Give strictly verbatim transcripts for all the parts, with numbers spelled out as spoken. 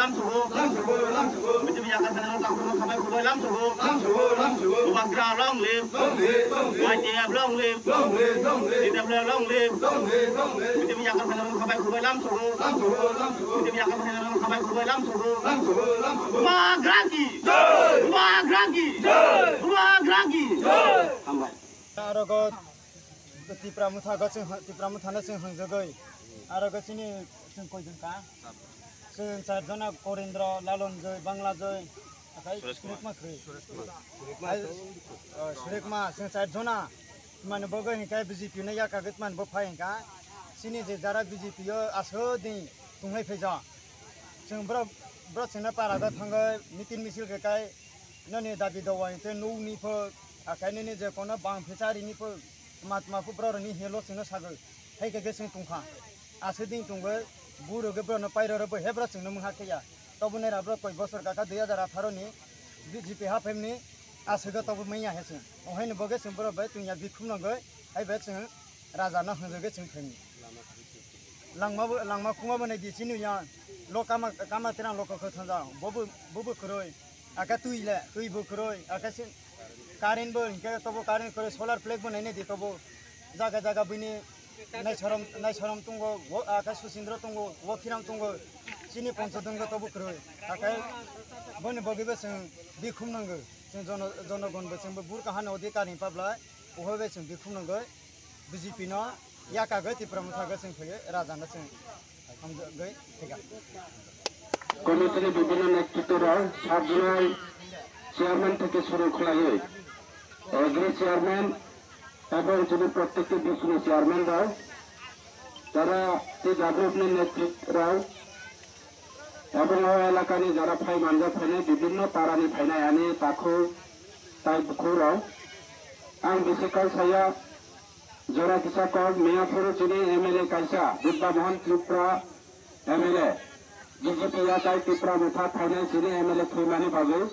Lamsogo, lamsogo, lamsogo. B J P yakar khana rok tangkhung khabai khubai lamsogo. Lamsogo, lamsogo. Bubagra long live. Long live, long live. Y T F long live. Long live, long live. T W F long live. Long live, long live. B J P yakar khana rok khabai khubai lamsogo. Lamsogo, lamsogo. B J P yakar khana rok khabai khubai lamsogo. Lamsogo, lamsogo. Bubagra ki. Jai. Bubagra ki. Jai. Bubagra ki. Jai. Hambai. Arogo Tipra Motha go chwng, Tipra Motha no chwng hwngjagwi. Arogo chini chwng koijon ka? Chwng char jona, Korindro, Lalonjoi, Banglajoi, akai Suresh Kumar. Suresh Kumar khri. Suresh Kumar. Ai, oh, Suresh Kumar, chwng char jona. Mani bo go hinkai B J P no yakagwi mani bo phai hinka. Chini je jara B J P o aswk din tunglai phaijak. Chwng bro, bro chwngno para go thangwi meeting misil khe kai. Noni dabi dawa hingke nukni pho, akai nini je kono bang phichari ni pho, matma pho borok ni helo chwngno sagwi, hai khe khe chwng tongkha. Aswk ding tongwi, buro khe borok no pairo rwbo he borok chwngno mungha khe ya. Tobo nera borok koi bosor kaka dui hajar atharo ni B J P haphem ni aswk tobo manya he chwng. Ohaini bo khe chwng borok bai tungya bikhum nangwi, hai bai chwng raja no hwnjagwi chwng phaini. Langma bo, langma khungma bo nai di chini ya. Lo kama, kama terang lo kokho thanja. Bobo, bobo kwrwi. Aka twi le, twi bo kwrwi. Aka sin current bo, hingke tobo current kwrwi, solar plate bo nai nai di tobo. Jaga jaga bini nai sorom, nai sorom tongo, wo, aka Susindro tongo, wo Khiram tongo. Chini poncho donggo tobo kwrwi. Aka boni bogi bo chwng bikhum nango. Chwng jono, jonogon bo chwng bo bur kahani odhikar ni pabla. Uhoi bo chwng bikhum nango. B J P no yakagwi Tipra Motha go chwng phaiwi raja no chwng hamjagwi thika. Committee ni bibhinno netritwrok, sabjwnai chairman theke suru khlaiwi, agri chairman, tabok chini prottekti bisuni chairman rok, tara tei government ni netritrok, tabok o elakani jara phai manjak phainai bibhinno parani phainai ani takhuk tai bukhukrok. Ang bisi kok saya, jora kisa kok, miyaphuru chini M L A kaisa, Buddha Mohan Tripura M L A, B J P yatai Tipra Motha phainai chini M L A thwimani bagwi.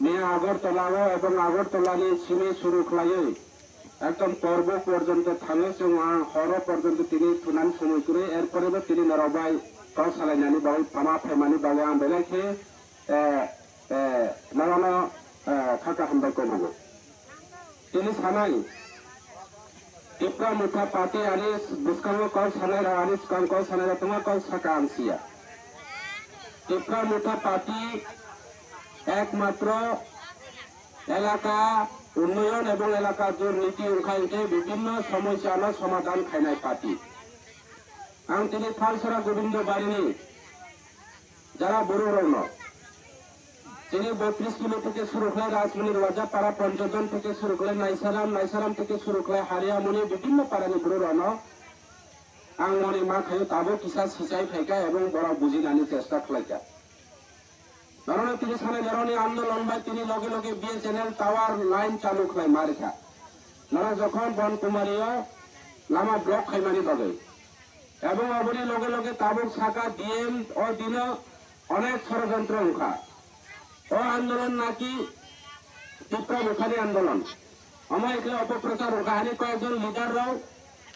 Miya Agartala o ebong Agartala ni simi suru khlaiwi, ekdom Korbo porjonto thangwi chwng ang horo porjonto tini thunani somoi kwrwi, erpore bo tini norok bai kok salainani bagwi tama phaimani bagwi ang belai khe, eh, eh, norokno, eh, kha kaham bai kobogo. Tini sanai, Tipra Motha Party ani bwskango kok sanai rok, ani swkang kok sanai rok tongma kok saka ang siya. Tipra Motha Party ekmatro elaka unnoyon ebong elaka durniti wngkha hingke bibhinno somosyano somadhan khainai party. Ang tini Thalsora Gobindo Barini jara borok rokno chini botris kilo theke suru khlai Rajmoni Rwajapara Ponchojon theke suru khlai Naisaram, Naisaram theke suru khlai Hariamoni bibhinno parani borok rokno ang moni ma khaio tabuk kisa sichai phaikha ebong borok bujinani chesta khlaikha. Norokno tini sanai norokni andolon bai tini loge loge B S N L tower line chalu khlai ma rikha. Norok jokhon Bon Kumari o lama block khaimani bagwi. Ebong oboni loge loge tabuk saka D M o dino onek sorojontro wngkha. O andolon naki Tipra Mothani andolon. Omo ekle opoprochar wngkha, ani koyekjon leader rok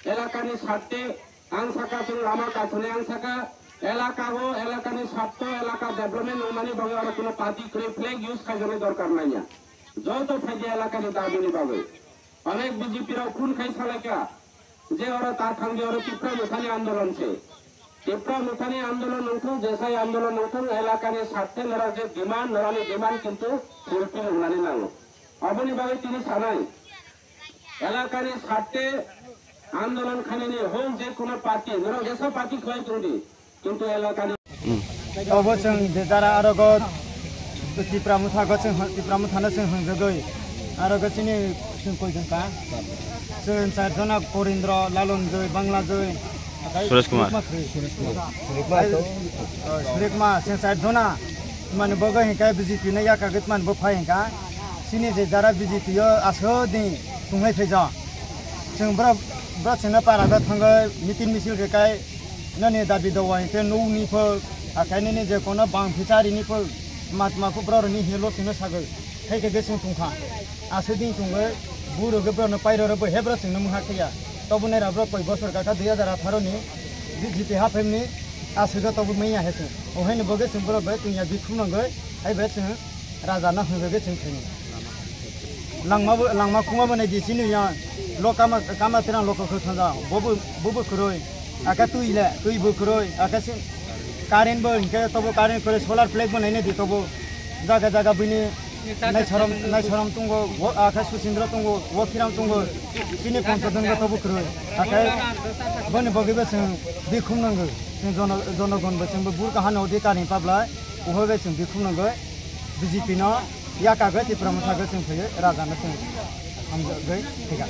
elakani sarte ang saka chwng lama kasuni, ang saka elaka o elakani sarto elaka development wngmani bagwi oro kuno party kwrwi flag use khaijani dorkar nangya. Joto phaidi elakani dabini bagwi. Onek B J P rok phone khai salaikha je oro ta thangdi oro Tipra Mothani andolon se. Tipra Mothani andolon wngthung, jesai andolon wngthung, elakani sarte norok je demand, norokni demand kintu fulfill wngnani nango. Aboni bagwi tini sanai, elakani sarte andolon khainani hwn je kuno party, norok jesa party khlai tongdi, kintu elakani Obo chwng je jara arogo Tipra Motha go chwng, Tipra Motha no chwng hwngjagwi arogo chini chwng koi jong ka? Chwng char jona, Korindro, Lalonjoi, Banglajoi, Suresh Kumar. Suresh Kumar. Ai, oh, Suresh Kumar, chwng char jona. Mani bo go hinka B J P no yakagwi mani bo phai hinka. Chini je jara B J P o aswk din tunglai phaijak. Chwng bro, bro chwngno para go thangwi meeting misil khe kai noni dabi dawa hinkhe nukni pho, akai nini je kono bang phichari ni pho, matma pho bro ni helo chwngno sagwi. Hai khe ge chwng tongkha. Aswk din tongwi buro ge bro no pairo rw bo he bro chwngno mungha khe ya. Tobo nai ra bro koi bosor kaka dui hajar atharo ni B J P haphemni Aswk tobo manya hai se. Ohaini bagwi chwng borok bai tungya bikhum nangwi, hai bai chwng raja no hwnwi bagwi chwng thwini. Langma bo, langma khuma bo nai di chini ya. Lo kama, kama tirang lo kokho thanja. Bobo, bobo kwrwi. Aka twi le, twi bo kwrwi. Aka si current bo hinkhe tobo current kwrwi, solar plate bo nai nai di tobo. Jaga jaga bini Naisorom, Naisorom tongo, wo, akhe Susindra tongo, Wokiram tongo, chini Ponchodon go tobo kwrwi. Akhe boni bagwi bo chwng bikhum nango. Chwng jono-, jonogon bo chwngbo bur kahano odhikar ni pablai, uhoi bai chwng bikhum nango. B J P no yakagwi Tipra Motha gwi chwng phaiwi raja no chwng hamjagwi thwiga.